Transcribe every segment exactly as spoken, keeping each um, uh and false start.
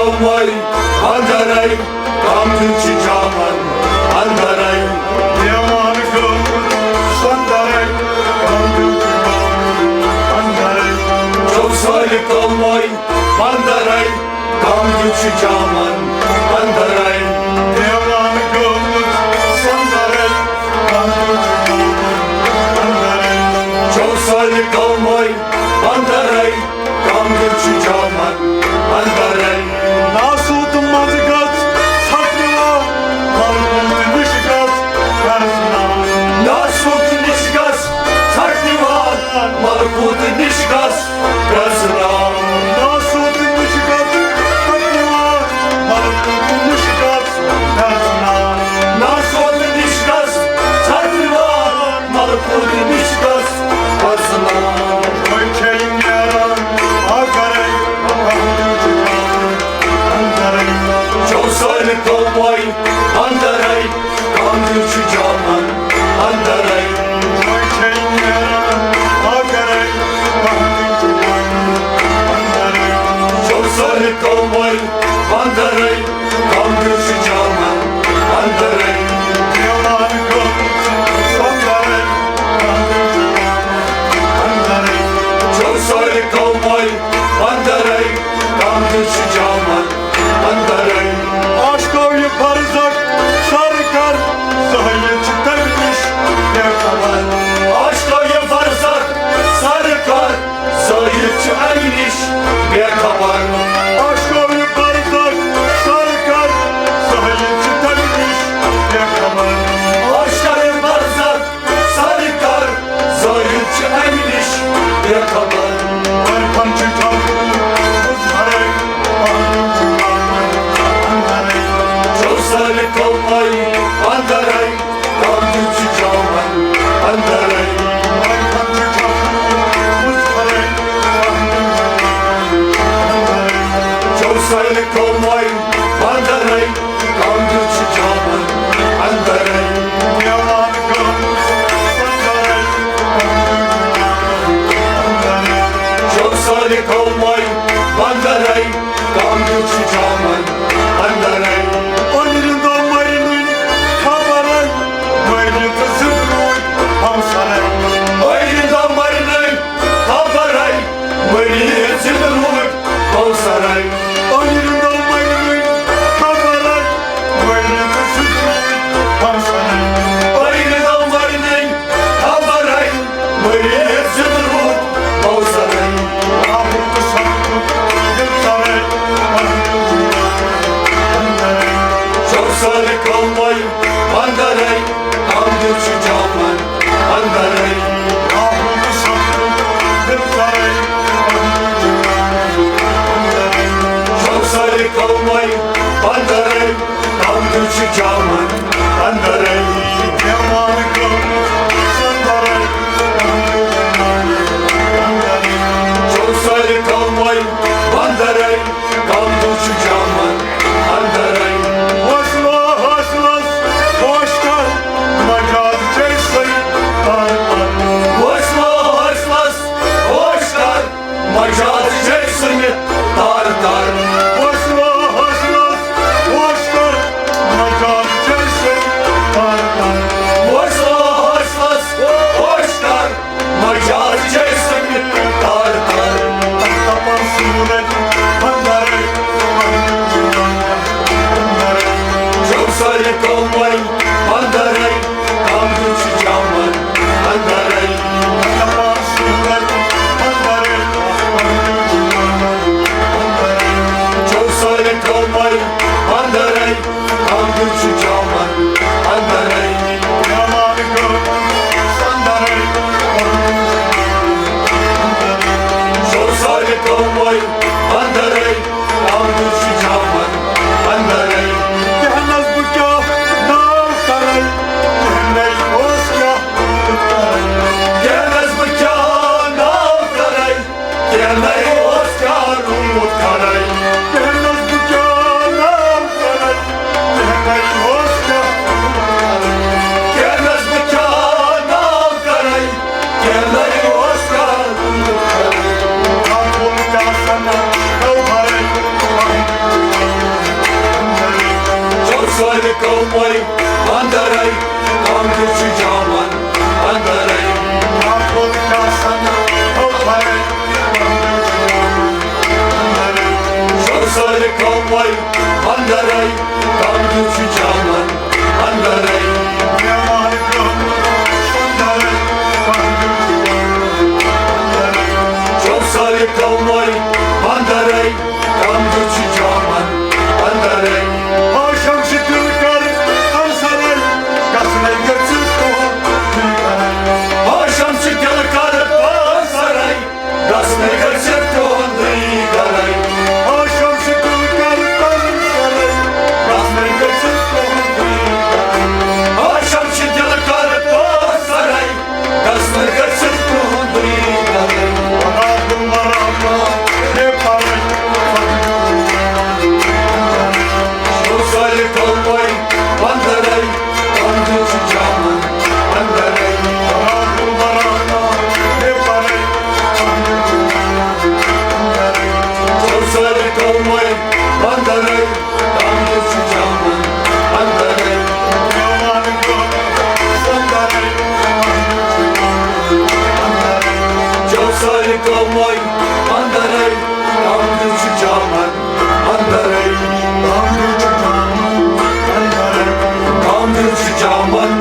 وۄنۍ اندرے، کم دِل چھُ جامن اندرے۔ دیوان گوٚمُت سۄندرے، کم دِل چھُ جامن اندرے۔ چوسٲلۍ کم وۄنۍ اندرے، کم دِل چھُ جامن اندرے۔ دیوان گوٚمُت سۄندرے، کم دِل چھُ جامن اندرے۔ چوسٲلۍ کم وۄنۍ اندرے، کم دِل چھُ جامن اندرے۔ ناسوت منٛز گژھ ژھٹھ نِوان، ملکوت نِش گژھ پرزناو۔ ناسوت نِش گژھ ژھٹھ نِوان، ملکوت نِش گژھ پرزناو۔ ناسوت نِش گژھ ژھٹھ نِوان، ملکوت نِش گژھ پرزناو۔ ناسوت نِش گژھ ژھٹھ نِوان، ملکوت نِش گژھ پرزناو۔ وۄنۍ چھے نیران اگرے اندرے۔ چوسٲلۍ کم وۄنۍ اندرے، کم دِل چھُ جامن اندرے۔ وۄنۍ چھے نیران اگرے اندرے۔ چوسٲلۍ کم وۄنۍ اندرے، کم دِل چھُ جامن اندرے۔ دیوان گوٚمُت سۄندرے، کم دِل چھُ جامن اندرے۔ چوسٲلۍ کم وۄنۍ اندرے، کم دِل چھُ جامن اندرے۔ عاشقو یہِ برزخ سر کر، زٲہد چھُ تمہِ نِش بے خبر۔ عاشقو یہِ برزخ سر کر، زٲہد چھُ امہِ نِش بے خبر۔ عاشقو یہِ برزخ سر کر، زٲہد چھُ تمہِ نِش بے خبر۔ عاشقو یہِ برزخ سر کر، زٲہد چھُ امہِ نِش بے خبر۔ عرفان چھُ جلوٕ مظہرے، پہلو چھُ جامن اندرے۔ چوسٲلۍ کم وۄنۍ اندرے، کم دِل چھُ جامن اندرے۔ چوسٲلۍ کم وۄنۍ اندرے، کم دِل چھُ جامن اندرے۔ چوسٲلۍ کم وۄنۍ اندرے، کم دِل چھُ جامن اندرے۔ أنٛدرِم دۄہ مَرنٕے خبرے، مٔرِتھ زِندٕ روٗدۍ ہمسرے۔ أنٛدرِم دۄہ مَرنٕے خبرے، مٔرِتھ زِندٕ روٗدۍ ہمسرے۔ أنٛدرِم دۄہ مَرنٕے خبرے، مٔرِتھ زِندٕ روٗدۍ ہمسرے۔ أنٛدرِم دۄہ مَرنٕے خبرے، مٔرِتھ زِندٕ روٗدۍ ہمسرے۔ آبرُک سَتُک ییٚلہِ ژَرے، چوسٲلۍ کم وۄنۍ اندرے، کم دِل چھُ جامن اندرے۔ آبرُک سَتُک ییٚلہِ ژَرے، چوسٲلۍ کم وۄنۍ اندرے، کم دِل چھُ جامن اندرے۔ دیوان گوٚمُت سۄندرے، چوسٲلۍ کم وۄنۍ اندرے، کم دِل چھُ جامن اندرے۔ وسلو کموے اندرے، کم دیُت چھُ جامن اندرے۔ چھُ سٲرِ کموے اندرے، کم دیُت چھُ جامن اندرے۔ چھُ سٲرِ کموے اندرے، کم دیُت چھُ جامن اندرے۔ آشم چھِ دِل کر انسرے، گژھنے گژھِ تُہُنٛد دِل کرے۔ آشم چھِ دِل کر انسرے، گژھنے گژھِ تُہُنٛدُے گرے۔ آشم چھِ دِل کر انسرے، گژھنے گژھِ تُہُنٛدُے گرے۔ آشم چھِ دِل کر انسرے، گژھن گژھن تُہُنٛدُے کرن۔ رب مرحمت ہے پرن۔ سٲلِم کلمَے اندرے، اندر چھُ جامن اندرے۔ رب مرحمت ہے پرن۔ سٲلِم کلمَے اندرے، اندر چھُ جامن اندرے۔ جو سٲلِم کلمَے اندرے، اندر چھُ جامن اندرے۔ اندر چھُ جامن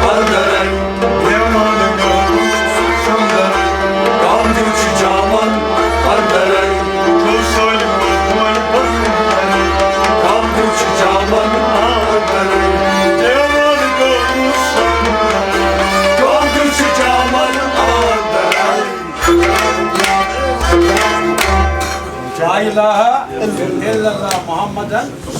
اندرے۔ کم دیُت چھُ جامن اندرے۔ کم دیُت چھُ جامن اندرے۔ کم دیُت چھُ جامن اندرے۔ لا الہ الا اللہ محمدن